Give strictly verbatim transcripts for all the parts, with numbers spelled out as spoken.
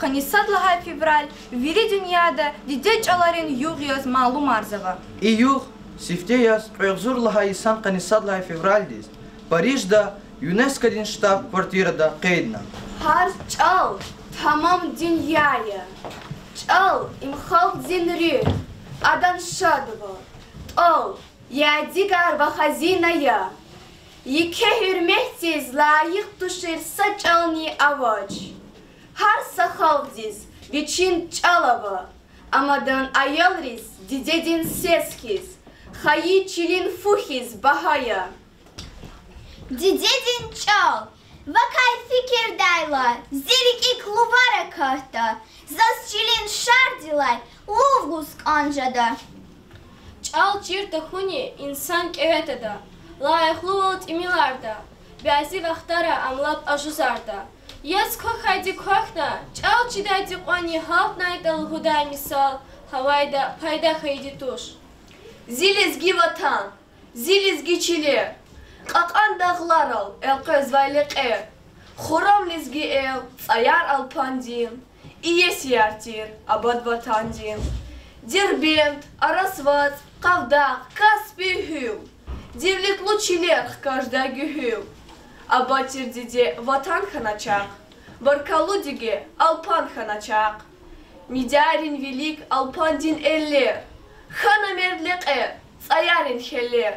Къанни сад лагьай февраль вири дуьньяда дидед чӀаларин югъ яз малумарзава. И югъ сифте яз кьве агъзур лагьай йисан къанни сад лагьай февральдиз Парижда ЮНЕСКОдин штаб-квартирада къейдна. Гьар чӀал тамам дуьнья я. ЧӀал— им халкьдин руьгь, адан шадвал, тӀал, ядигар ва хазина я. Еке гьуьрметдиз лайих тушир са чӀални авач. Гьар са халкьдиз вичин чӀал ава. Ам адан аялриз дидедин сес хьиз, хайи чилин фу хьиз багьа я. Дидедин чӀал. Вакай фикирдайла, зи рикӀик лувар акатда, заз чилин шардилай лув гуз кӀан жеда. ЧӀал чир тахьуни инсан кӀеве тада, лайихлувал тӀимиларда, бязи вахтара ам лап ажузарда. Яц квахьайди квахьна, чӀал чидайди кьванни гьалтнайтӀа лугьудай мисал гьавайда пайда хьайиди туш. Зи лезги ватан, зи лезги чилер, кьакьан дагъларал элкъвезвай лекьер, хуррам лезги эл, цӀаяр Алпандин, иесияр тир абад ватандин. Дербент, АрасвацӀ, Къавдагъ, Каспи гьуьл, девлетлу чилер хкаждай гуьгьуьл. Абад тир диде ватан хьана чахъ, баркаллу диге Алпан хьана чахъ. Мидярин вилик Алпандин эллер, хьана мерд лекьер, цӀаярин хьеллер.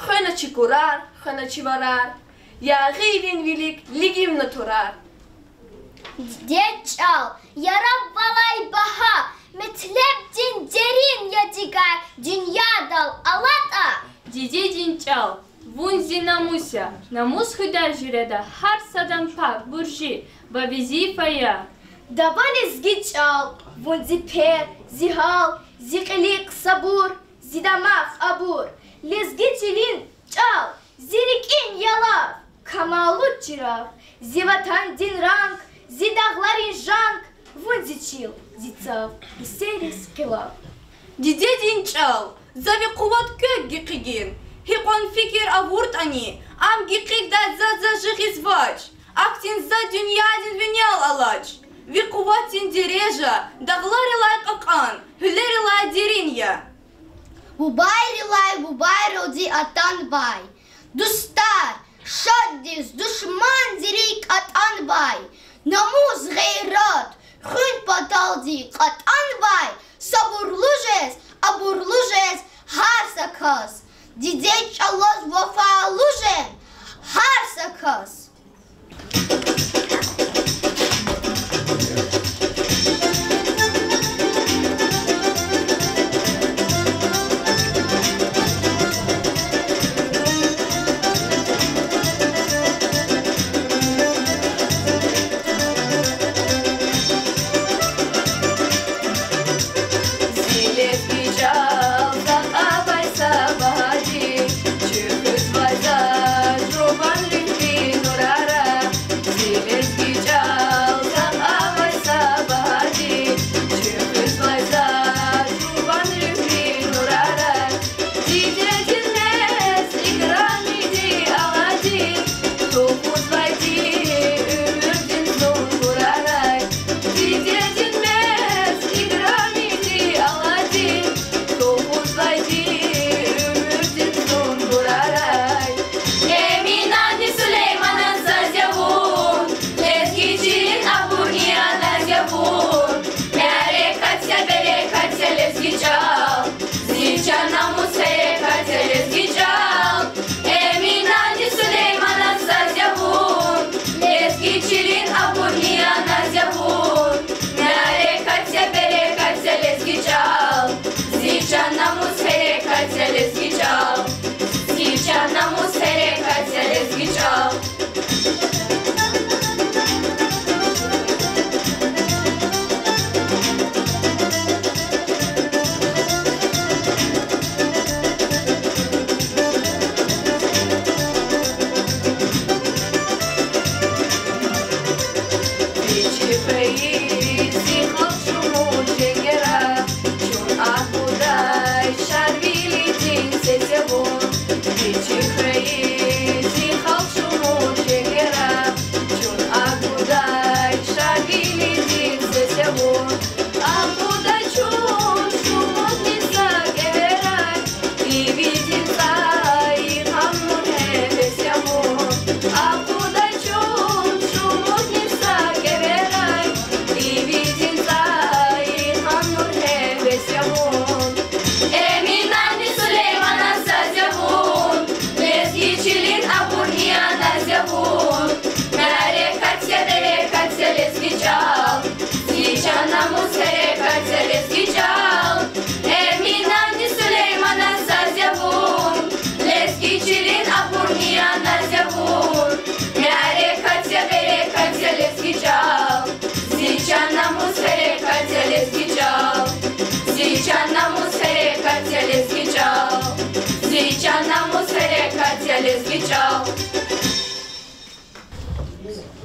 Хвена чи курар, хвена чи варар, ягъийрин вилик лигимна турар. Дидед чӀал, яраб валай багьа, метлебдин дерин ядигар дуьньядал алатӀа. Дидедин чӀал, вун зи намус я, намус хуьдай жуьреда гьар садан пак буржи ва везифа я. Дава лезги чӀал, вун зи пер, зи гьал, зи кьилихъ сабур, зи дамах абур. Лезги чилин чӀал, зи рикӀин ялав, камаллу чирагъ, зи ватандин ранг, зи дагъларин жанг, вун зи чил, зи цав, гьиссериз къилав. Дидедин чӀал, за ви къуват квек гекъигин, гьикьван фикир авуртӀани, ам гекъигдай заз за жигъизвач, ахьтин за дуьньядин винел алач. Ви къуватдин дережа дагъларилай кьакьан, гьуьлерилай дерин я. Бубайрилай бубайралди атанвай, дустар, шаддиз душмандин рикӀ атӀанвай, намус, гъейрат хуьн паталди кьатӀанвай, сабурлу жез, абурлу жез гьар са кас, дидед чӀалаз вафалу жен гьар са кас. Зи лезги чӀал, закь авай са багьа чил, чуьхуьзвай за жуван руьгьдин нур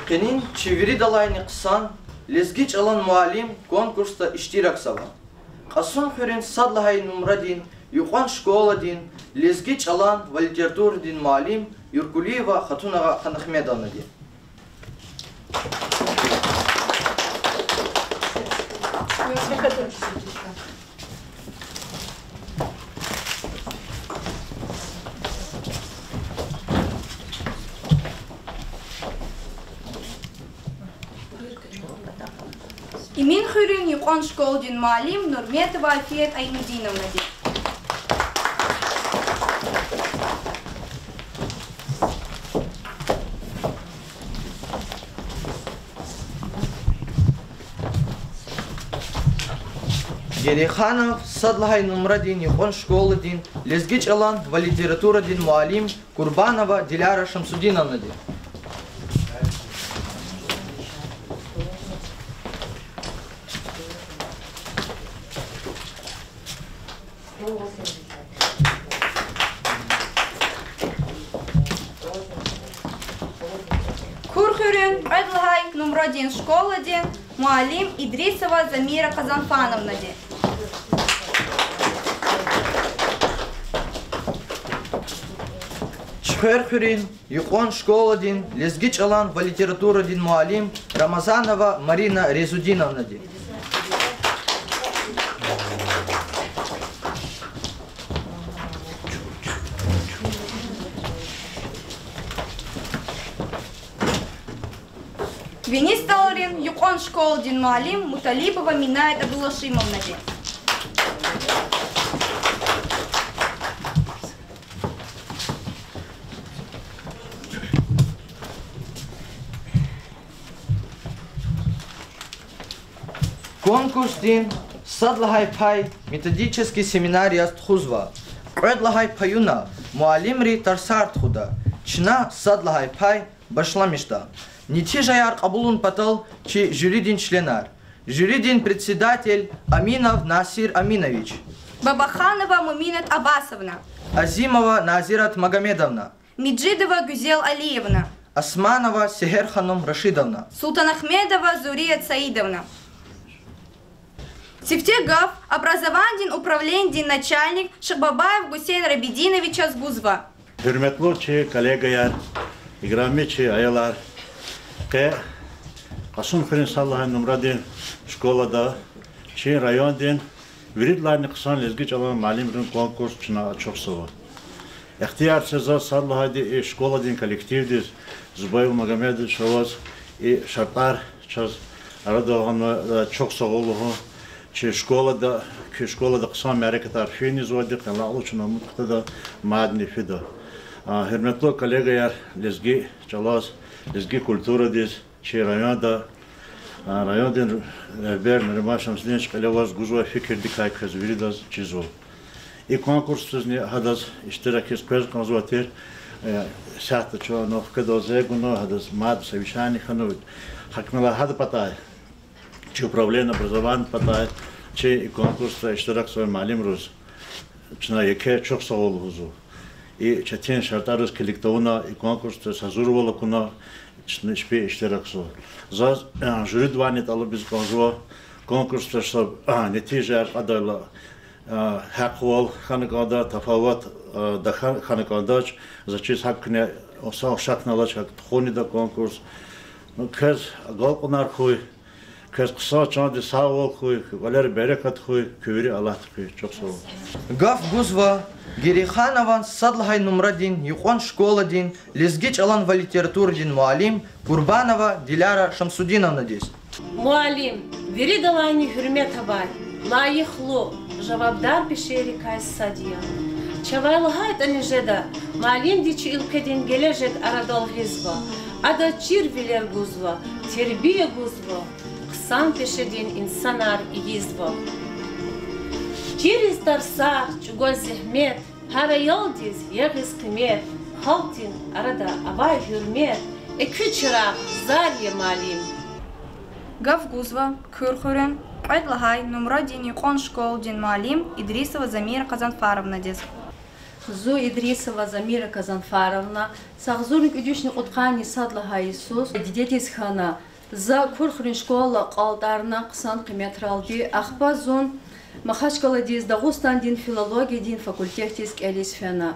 Къенин чи виридалайни хъсан лезги чӀалан муаллим конкурсда иштиракзава Кьасумхуьруьн сад лагьай нумрадин юкьван школадин лезги чӀалан ва литературадин муаллим Юркулиева Хатуна Ханахмедовнади. Эминхуьруьн юкьван школадин муаллим Нурметова Афият Аймудиновнади. Герейханов сад лагьай нумрадин юкьван школадин лезги чӀалан ва литературадин муаллим Курбанова Диляра Шамсудиновнади. Курхуьруьн кьвед лагьай нумрадин школадин муаллим Идрисова Замира Къазанфановнади. Чуьхверхуьруьн юкьван школадин лезги чӀалан ва литературадин муаллим Рамазанова Марина Резудиновнади. Вини СтӀалрин юкьван школадин муаллим Муталибова Минаят Абдулашимовнади. Конкурсдин сад лагьай пай методический семинар яз тухузва. Кьвед лагьай паюна муаллимри тарсар тухуда. Чна сад лагьай пай башламишда. Нетижаяр кьабулун патал чи жюридин членар. Жюридин председатель Аминов Насир Аминович. Бабаханова Муминат Аббасовна. Азимова Назират Магомедовна. Межидова Гуьзел Алиевна. Османова Сегьерханум Рашидовна. Султанагьмедова Зурият Саидовна. Сифте гаф образованидин управленидин начальник Шихбабаев Гусейн Рабидиновичаз гузва. Гьуьрметлу чи коллегаяр, играми чи аялар, къе Кьасумхуьруьн сад лагьай нумрадин школада чи райондин виридалайни хъсан лезги чӀалан муаллимрин конкурс чна ачухзава. Ихтияр це заз сад лагьайди и школадин коллективдиз, Зубаил Магомедович, аваз и шартӀар чаз арадал гъана, э, чухсагъул лугьун. Чи школада, куь школада хъсан мярекатар финизвайди, къенлай чна умуд кутада мадни фида. А, гьуьрметлу коллегаяр, лезги чӀалаз, лезги культурадиз, чи районда, а, райондин регьбер Нариман Шамсудинович кьиле аваз гузвай фикирдикай квез виридаз чизва. И конкурсдизни гьадаз иштиракиз къвез кӀанзавай тир, э, исятда чун хкведалди гуна, гьадаз мад совещание хьана, гьакӀ хьайила гьадан патай, чи управление образованиядин патай, чи и конкурсда иштиракзавай муаллимриз чна еке чухсагъул лугьузва. И четин шартӀариз килиг тавуна, и конкурсдиз гьазурвал акуна, чна чпи иштиракзава. Заз, э, жюридивайни тӀалабиз кӀанзава, конкурсда са, э, нетижаяр кьадайла, э, гьахъвал хьана кӀанда, тафават, э, тахьана кӀандач, заз чиз гьакӀ куьне, са ушакни алач, гьакӀ тухунида конкурс. Ну, квез агалкьунар хьуй, квез хъсан чандин сагъвал хьуй, куь кӀвалера берекат хьуй, куь вири алатда хьуй. Чухсагъул. Гаф гузва Герейханован сад лагьай нумрадин юкьван школадин лезги чӀалан ва литературадин муаллим Курбанова Диляра Шамсудиновнадиз. Муаллим, виридалайни гьуьрмет авай, лайихлу, жавабдар пешейрикай сад я. Чавай лагьайтӀани жеда, муаллимди чи уьлкведин гележег арадал гъизва, адаз чир вилер гузва, тербия гузва, хъсан пешедин инсанар ийизва. Чириз тарсар, чӀугваз зегьмет, гьар аялдиз ягъиз къимет, халкьдин арада авай гьуьрмет, экуь чирагъ, зар я муаллим. Гаф гузва Курхуьруьн кьвед лагьай нумрадин юкьван школадин муаллим Идрисова Замира Къазанфаровнадиз. Зун Идрисова Замира Казанфаровна, агъзурни кӀуьд вишни кьудкъанни сад лагьай йисуз дидедиз хьана, за Курхуьруьн школа кӀвалдатна хъсан къиметралди, ахпа зун Махачкъаладиз Дагъустандин филологиядин факультетдиз кӀелиз фена.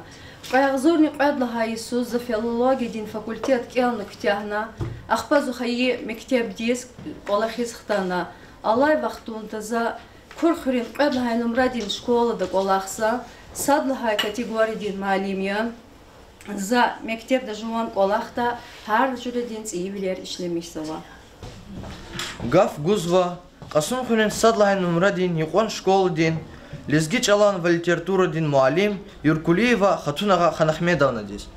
Кьве агъзурни кьвед лагьай йисуз за филологиядин факультет кӀелна куьтягьна, ахпа зун хайи мектебдиз кӀвалахиз хтана. Алай вахтунда за Курхуьруьн кьвед лагьай нумрадин школада кӀвалахзава, сад лагьай категориядин муаллим я. За мектебда жуван кӀвалахда гьар жуьредин цӀийивилер ишлемишзава. Гаф гузва Кьасумхуьруьн сад лагьай нумрадин юкьван школадин лезги чӀалан ва литературадин муаллим Юркулиева Хатунагъа Ханагьмедовнадиз.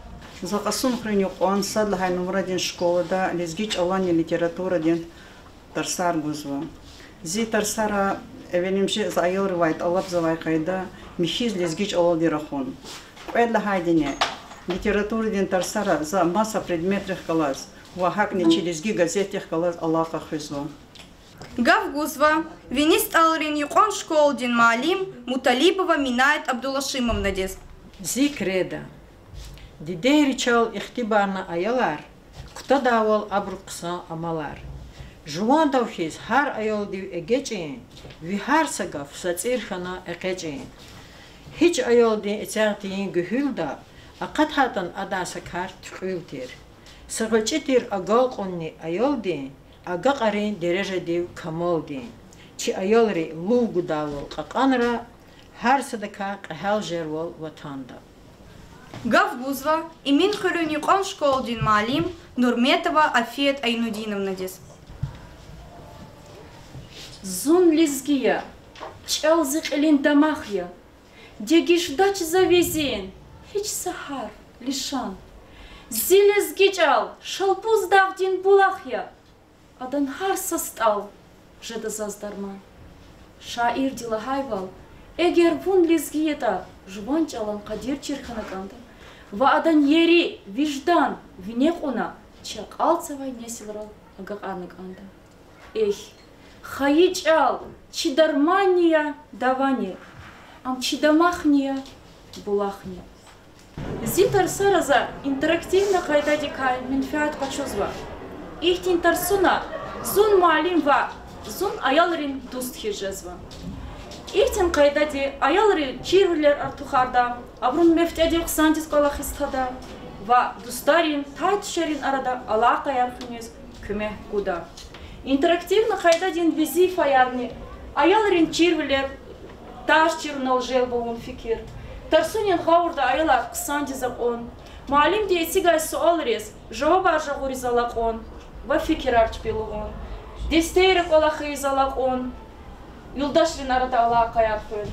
За Кьасумхуьруьн юкьван сад лагьай нумрадин школада лезги чӀаланни литературадин тарсар гузва. Зи тарсара эвелимжи за аялривай тӀалабзавай къайда михьиз лезги чӀалалди рахун. Кьвед лагьайдини литературадин тарсара за маса предметрихъ галаз ва гьакӀни чи Лезги газетдихъ галаз алакъа хуьзва. Гаф гузва Вини СтӀалрин юкьван школадин муаллим Муталибова Минаят Абдулашимовнадиз. Зи кредо. Дидейри чал ихтибарна аялар, кутадайвал абуру хъсан амалар. Жувандав хьиз гьар аялдив эгечӀин, ви гьар са гаф са цӀир хьана экъечӀин. Гьич аялдин эцягъ тийин гуьгьуьлда, акъатайтӀан адан са кар туькьуьл тир. Са гъвечӀи тир агалкьунни аялдин, агакьарин дережадив камалдин. Чи аялри лув гудайвал кьакьанра, гьар садакай кьегьал жервал ватанда. Гаф гузва Эминхуьруьн юкьван школадин муаллим Нурметова Афият Айнудиновнадиз. Зун лезги я, чӀал зи кьилин дамах я. Дегиш жедач за везин гьич са гьарф, лишан. Зи лезги чӀал Шалбуз дагъдин булах я. Адан гьар са стӀал жеда заз дарман. Шаирди лагьайвал, эгер вун лезги ятӀа, жуван чӀалан къадир чир хьана кӀанда ва адан ери, виждан вине кьуна, чи акьалтзавай несилрал агакьарна кӀанда. Эхь, хайи чӀал чи дарманни я, давани, ам чи дамахни я, булахни. Зи тарсара за интерактивный къайдадикай менфят къачузва. Ихьтин тарсуна зун муаллим ваъ, зун аялрин дуст хьиз жезва. Ихьтин къайдади аялрин чирвилер артухарда, абурун мефтӀедив хъсандиз кӀвалахиз тада ва дустарин, тадишерин арада алакъаяр хуьниз куьмек гуда. Интерактивный къайдадин везифаярни: аялрин чирвилер тарс чирунал желб авун фикир, тарсунин гъавурда аялар хъсандиз акьун, муаллимди эцигай суалриз жавабар жагъуриз алакьун ва фикирар чпелувун, дестейра кӀвалахиз алакьун, юлдашрин арада алакъаяр хуьн,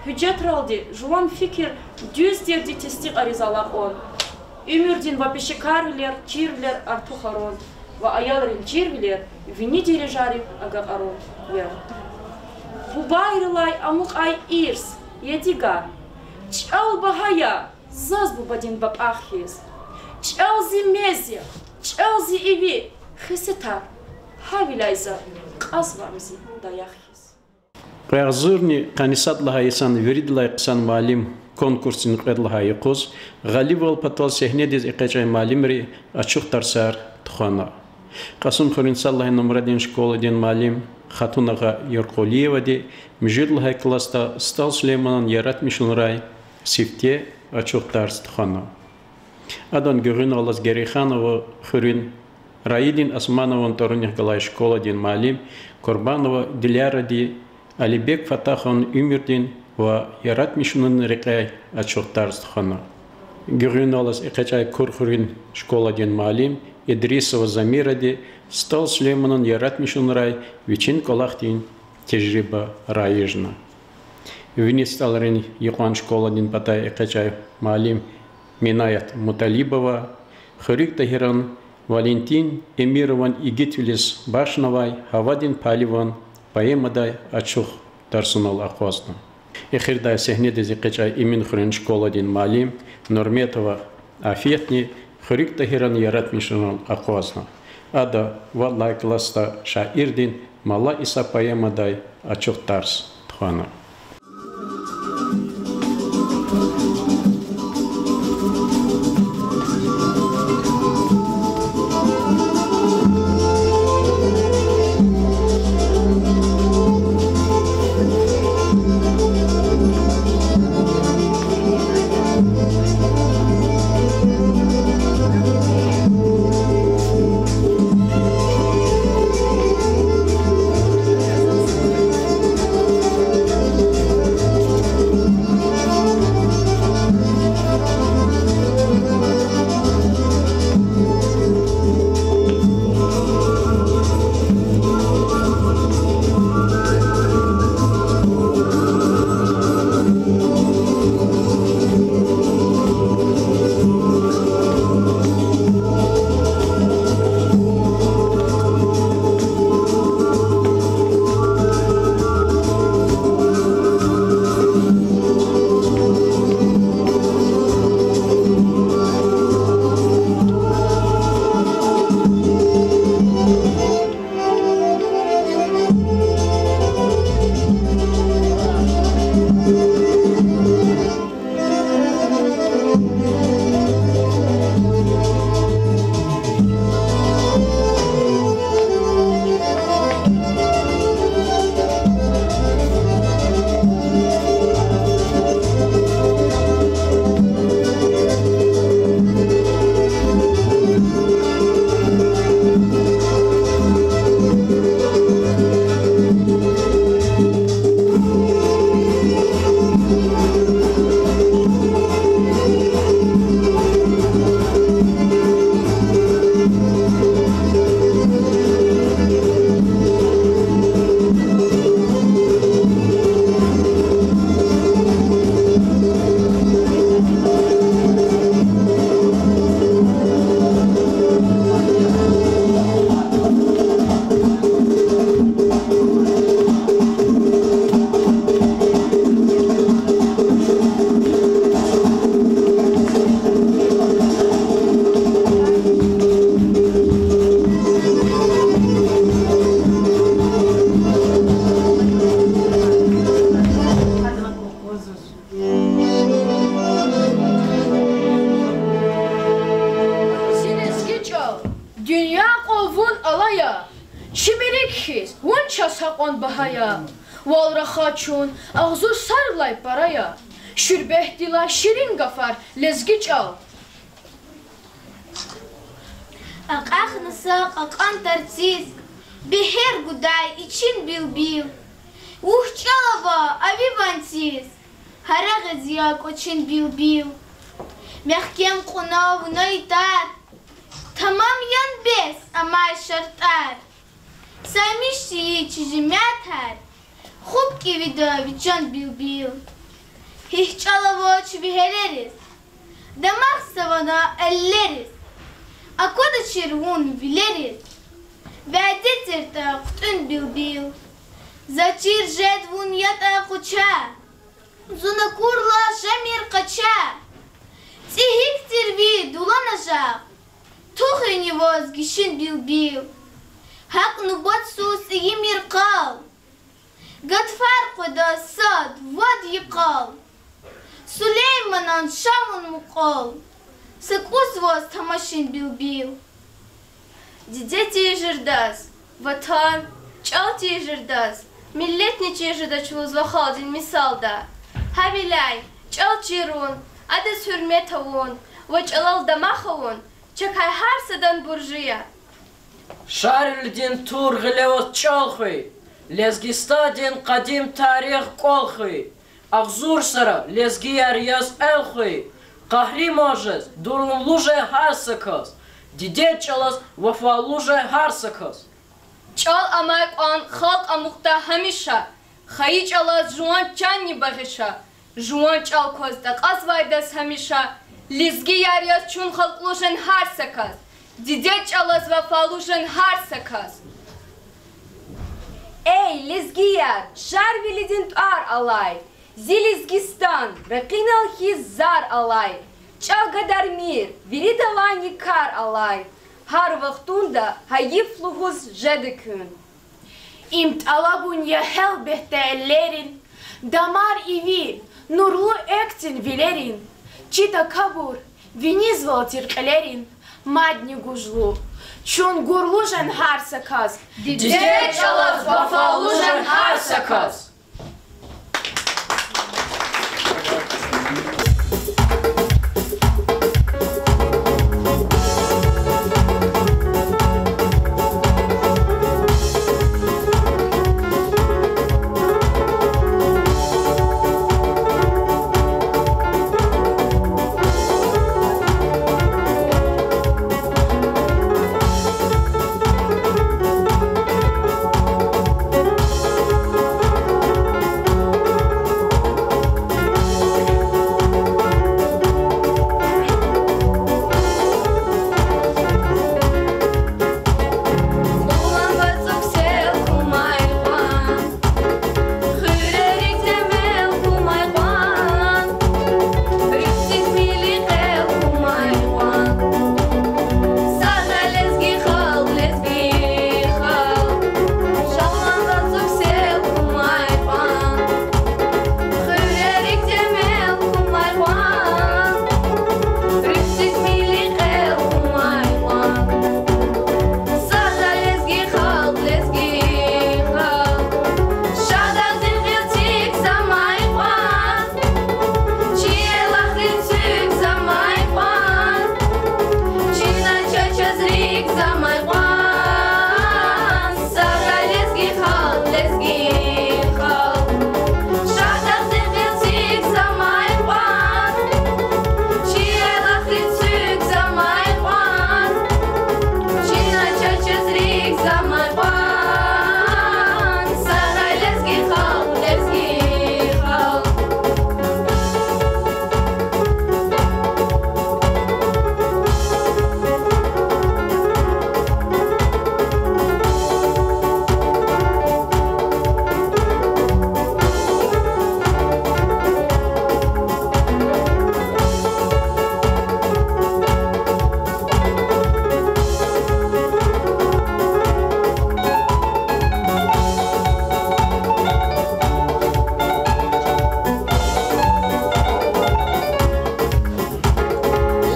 гьуьжетралди жуван фикир дуьз тирди тестикьариз алакьун, уьмуьрдин ва пешекарвилер, чирвилер артухарун ва аялрин чирвилер вини дережайрив агакьарун я. Бубайрилай амукьай ирс, ядигар, чӀал багьа я заз бубадин бапӀах хьиз. ЧӀал зи мез я, чӀал зи иви, хесетар, гьавиляй за кьазвани зи даях хьиз. Кьве агъзурни къанни сад лагьай йисан виридалай хъсан муаллим конкурсдин кьвед лагьай юкъуз гъалибвал патал сегьнедиз экъечӀай муаллимри ачух тарсар тухвана. Кьасумхуьруьн сад лагьай нумрадин школадин муаллим Хатунагъа Юркулиевади муьжуьд лагьай классда СтӀал Сулейманан яратмишунрай сифте ачух тарс тухвана. Адан гуьгъуьналлаз Герейханова хуьруьн Раидин Османован тӀварунихъ галай школадин муаллим Курбанова Диляради Алибек Фатахован уьмуьрдин ва яратмишунин рекьяй ачух тарс тухвана. Гуьгъуьналлаз экъечӀай Курхуьруьн школадин муаллим Идрисова Замиради СтӀал Сулейманан яратмишунрай вичин кӀвалахдин тежриба райижна. Вини СтӀалрин юкьван школадин патай экъечӀай муаллим Минаят Муталибова Хуьруьг Тагьиран Валентин Эмирован игитвилиз бахшнавай Гьавадин пагьливан поэмадай ачух тарсунал акъвазна. Эхирдай сегьнедиз экъечӀай Эминхуьруьн школадин муаллим Нурметова Афиятни Хуьруьг Тагьиран яратмишунал акъвазна. Ада вад лагьай классда шаирдин Мала Иса поэмадай ачух тарс тухвана. Зи лезги чӀал, дуьнья кьван вун алай я, чими рикӀ хьиз вун чаз гьакьван багьа я. Вал рахаз чун агъзур йисарилай пара я, шуьрбетдилай ширин гафар лезги чӀал. Акьахна са кьакьан тарциз, бегьер гудай ичин билбил. Вуч чӀал ава а ви ванциз, гьарагъиз я кӀвачин билбил. Мягькем кьуна вуна и тар, тамам ян бес амай шартӀар. Саймиш тийиз чи жемятар, хупӀ кӀевида ви чан билбил. Гьич чӀал авач ви гьелериз, дамах са вана эллериз. Аквадачир вун вилериз, вядедиртӀа хъуьтӀуьн билбил. За чир жеда вун ятӀа къуча, зун акурла жемир къача. ЦӀи гьикӀ тир ви дулана жагъ, тух яни ваз гишин билбил. ГьакӀ нубатсуз ийимир къал, гатфар къведа сад вад йикъал. Сулейманан ша вун мукьвал, са кӀус ваз тамашин билбил. Диде тийижирдаз, ватан, чӀал тийижирдаз, миллетни чир жедач лугьузва халкьдин мисалда. Гьавиляй чӀал чирун, адаз гьуьрмет авун ва чӀалал дамах авун чакай гьар садан буржи я. Шарвилидин тур гъиле ваз чӀал хви, Лезгистандин къадим тарих кӀвал хви, агъзур йисара лезгияр яз эл хви, къагьриман жез дурунлу жен гьар са кас, дидед чӀалаз вафалу жен гьар са кас. ЧӀал амай кьван халкь амукьда гьамиша, хайи чӀалаз жуван чанни багъиша. Жуван чӀал кваз такьазвайдаз гьамиша, лезгияр яз чун халкьлу жен гьар са кас, дидед чӀалаз вафалу жен гьар са кас. Эй, лезгияр, Шарвилидин тӀвар алай, зи Лезгистан, ракъинал хьиз зар алай, чӀал гадармир, виридалайни кар алай, гьар вахтунда гьайиф лугьуз жеда куьн. Им тӀалабун я гьелбетда эллерин, дамар иви, нурлу экв цин вилерин, чи такабур винизвал тир кьилерин, мадни гужлу чун гурлу жен гьар са кас, дидед чӀалаз вафалу жен гьар са кас.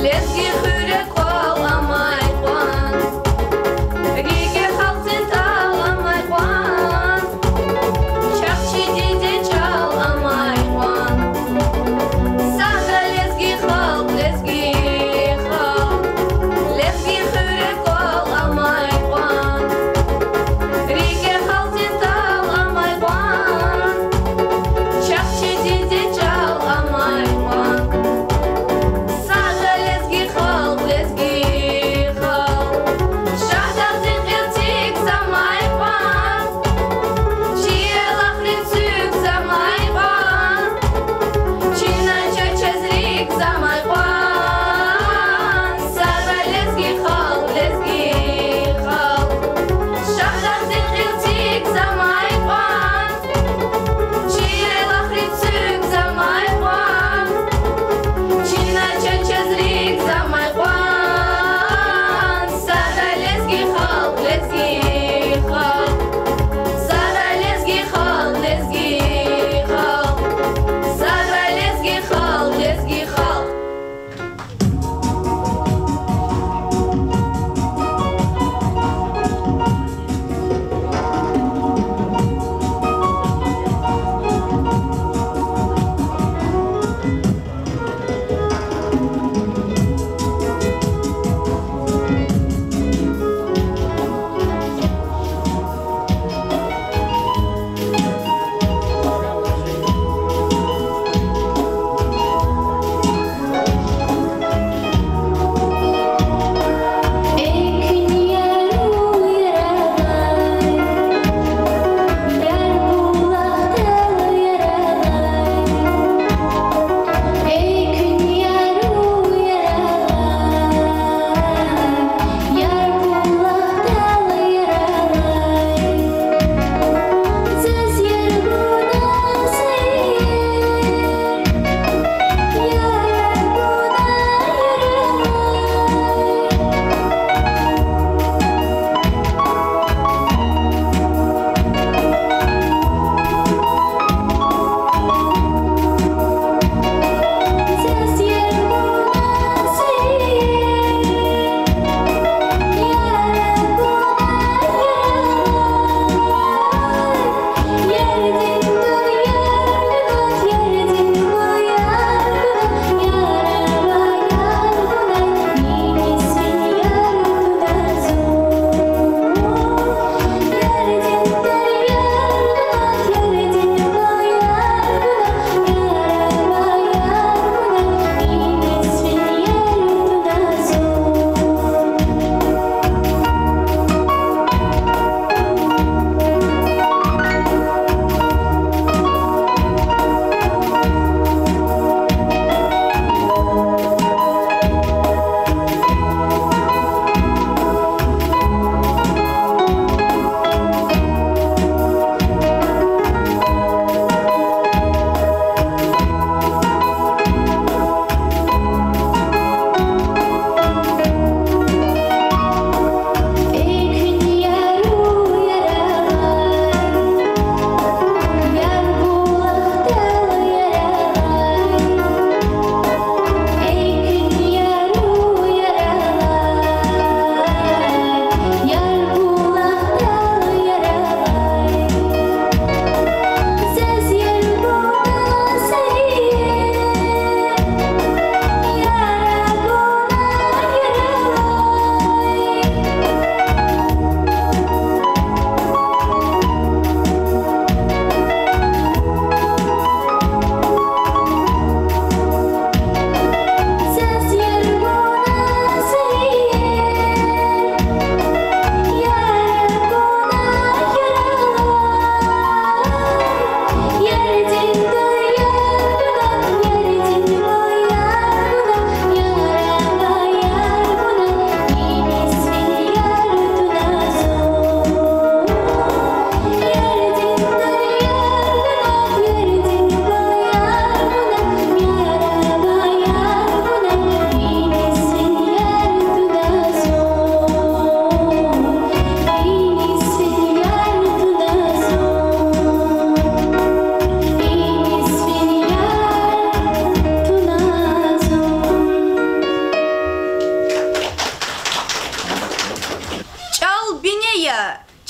Лезги хуьре кӀвал амай кьван, рике халкьдин тӀал амай кьван, чахъ чи дидед чӀал амай кьван. Сагърай лезги халкь, лезги халкь, лезги хуьре кӀвал амай кьван, рике халкьдин тӀал амай кьван, чахъ чи дидед чӀал амай кьван. Сагърай лезги халкь,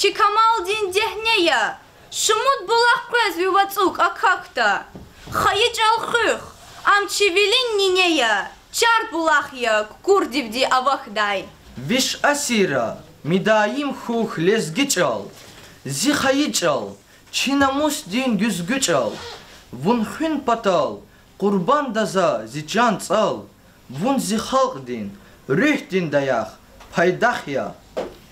чи камалдин дегьне я, шумуд булах къвез ви вацӀук акахьда. Хайи чӀал хуьх, ам чи вилин нине я, чар булах я кукӀурдивди авахьдай. Виш асирра мидаим хьухь лезги чӀал, зи хайи чӀал, чи намусдин гуьзгуь чӀал. Вун хуьн патал къурбанда за зи чан-цӀал, вун зи халкьдин, руьгьдин даях, пайдах я.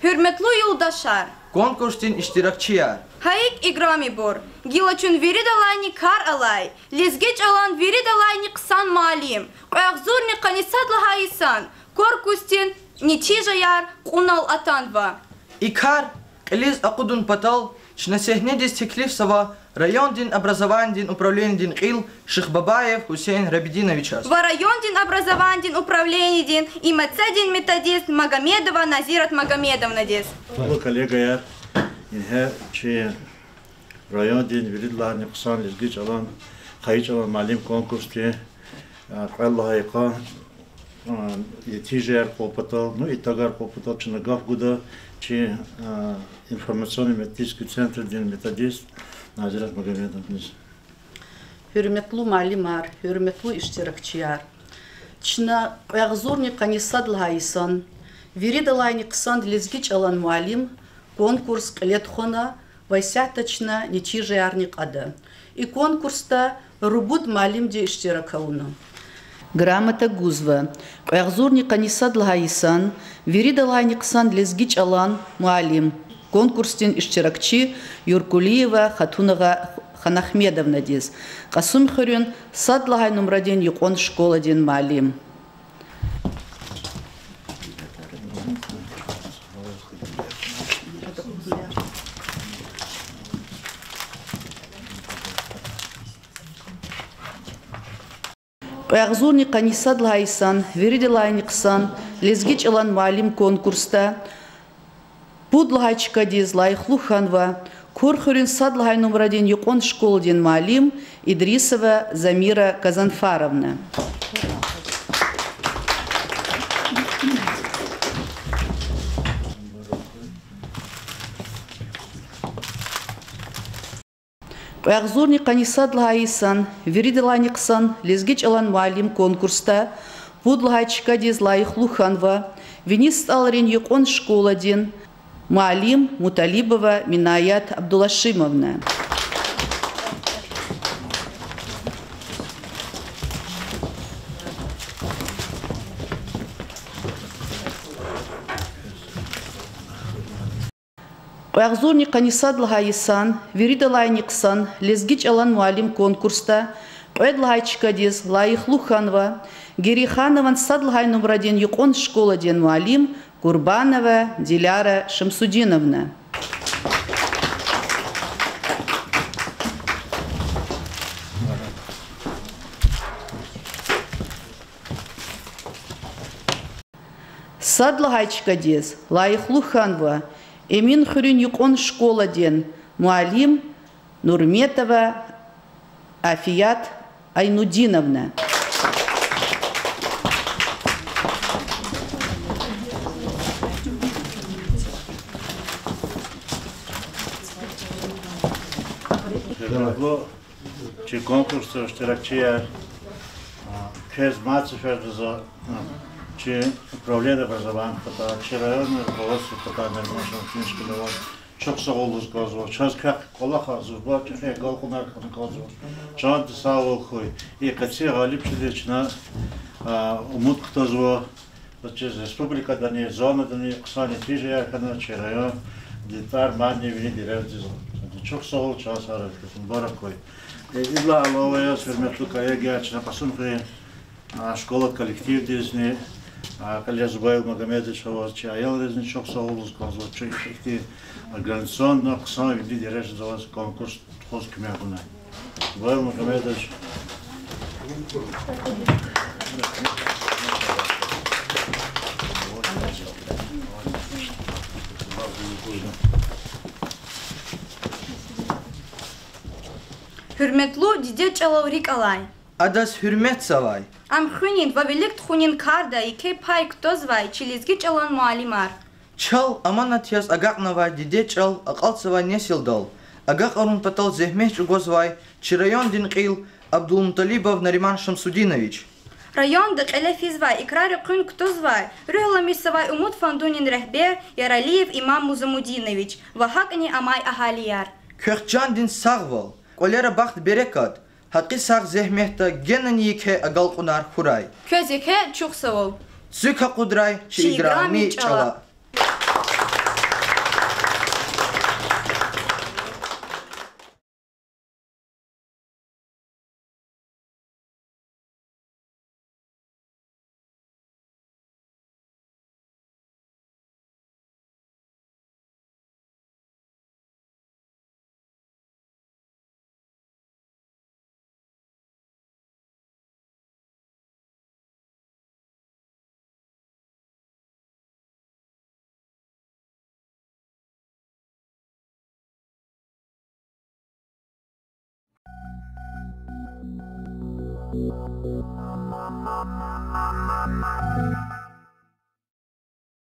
Гьуьрметлу юлдашар, конкурсдин иштиракчияр, гьа икӀ, играмибур, гила чун виридалайни кар алай, лезги чӀалан виридалайни хъсан муаллим, кьве агъзурни къанни сад лагьай йисан конкурсдин нетижаяр кьунал атанва. И кар кьилиз акъудун патал чна сегьнедиз теклифзава райондин образованидин управленидин кьил Шихбабаев Гьусейн Рабидиновичаз ва райондин образованидин управленидин и мецедин методист Магомедова Назират Магомедовнадиз. Гьуьрметлу коллегаяр, ингье чи райондин виридалайни хъсан лезги чӀалан, хайи чӀалан муаллим конкурсдин, а, кьвед лагьай йикъан, а, нетижаяр кьун патал, ну, итогар кьун патал чна гаф гуда чи, а, информационно-методический центрдин методист Назират Магомедовнадиз. Гьуьрметлу муаллимар, гьуьрметлу иштиракчияр! Чна кьве агъзурни къанни сад лагьай йисан виридалайни хъсан лезги чӀалан муаллим конкурс кьиле тухвана ва исятда чна нетижаярни кьада. И конкурсда ругуд муаллимди иштирак авуна. Грамота гузва кьве агъзурни къанни сад лагьай йисан виридалайни хъсан лезги чӀалан муаллим, конкурсдин иштиракчи Юркулиева Хатунагъа Ханахмедовнадиз, Кьасумхуьруьн сад лагьай нумрадин юкьван школадин муаллим. Кьве агъзурни къанни сад лагьай йисан виридалайни хъсан лезги чӀалан муаллим конкурсда пуд лагьай чкадиз лайихлу хьанва Курхуьруьн сад лагьай нумрадин юкьван школадин муаллим Идрисова Замира Казанфаровна. Кьве агъзурни къанни сад лагьай йисан виридалайни хъсан лезги чӀалан муаллим конкурсда пуд лагьай чкадиз лайихлу хьанва Вини СтӀалрин юкьван школадин муаллим Муталибова Минаят Абдулашимовна. Кьве агъзурни къанни сад лагьай йисан виридалайни хъсан лезги чӀалан муаллим конкурсда кьвед лагьай чкадиз лайихлу хьанва Герейханован сад лагьай нумрадин юкьван школадин муаллим Курбанова Диляра Шамсудиновна. Сад лагьай чкадиз лайихлу хьанва Эминхуьруьн юкьван школадин муаллим Нурметова Афият Айнудиновна. Гьуьрметлу чи конкурсдин иштиракчияр, а, квез мад сеферда за, а, чи управление образования патай, чи районный руководство патай, Нурмишан Книжкина ваз чухсагъул лугьуз кӀанзава. Чаз квехъ кӀвалахар, зурба чӀехи агалкьунар хьана кӀанзава. Чандин сагъвал хьуй. И къенин гъалибчидиз чна, а, умуд кутазва. Заз чиз республикадани, зонадани хъсан нетижаяр хьана, чи райондин тӀвар мадни вини дережадиз. Чухсагъул, чан сагърай, мубарак хьуй. Э, идалай алава яз, гьуьрметлу коллегияр, чна Кьасумхуьруьн, а, школа коллективдизни, а, кьиле Зубаил Магомедович аваз, чи аялризни чухсагъул лугьуз кӀанзава, чун ихьтин организационно хъсан вини дережадиз аваз конкурс тухуз куьмек гунай. Зубаил Магомедович. Гьуьрметлу диде чӀалал рикӀ алай, адаз гьуьрметзавай, ам хуьнин ва вилик тухунин карда еке пай кутазвай чи лезги чӀалан муаллимар. Чал аманат яз агакьнавай дидед чӀал акьалтзавай несилдал агакьарун патал зегьмет чӀугвазвай чи райондин кьил Абдулмуталибов Нариман Шамсудинович. Районда кьиле физвай, икрари къуьн кутазвай, руьгь ламисзавай Умуд фондунин регьбер Яралиев Имам Музамудинович ва гьакӀни амай агьалияр. Квехъ чандин сагъвал, кӀвалера бахт-берекат, гьакъи сагъ зегьметда генани еке агалкьунар хьурай. Квез еке чухсагъул. Цуьк акъудрай чи играми чӀала.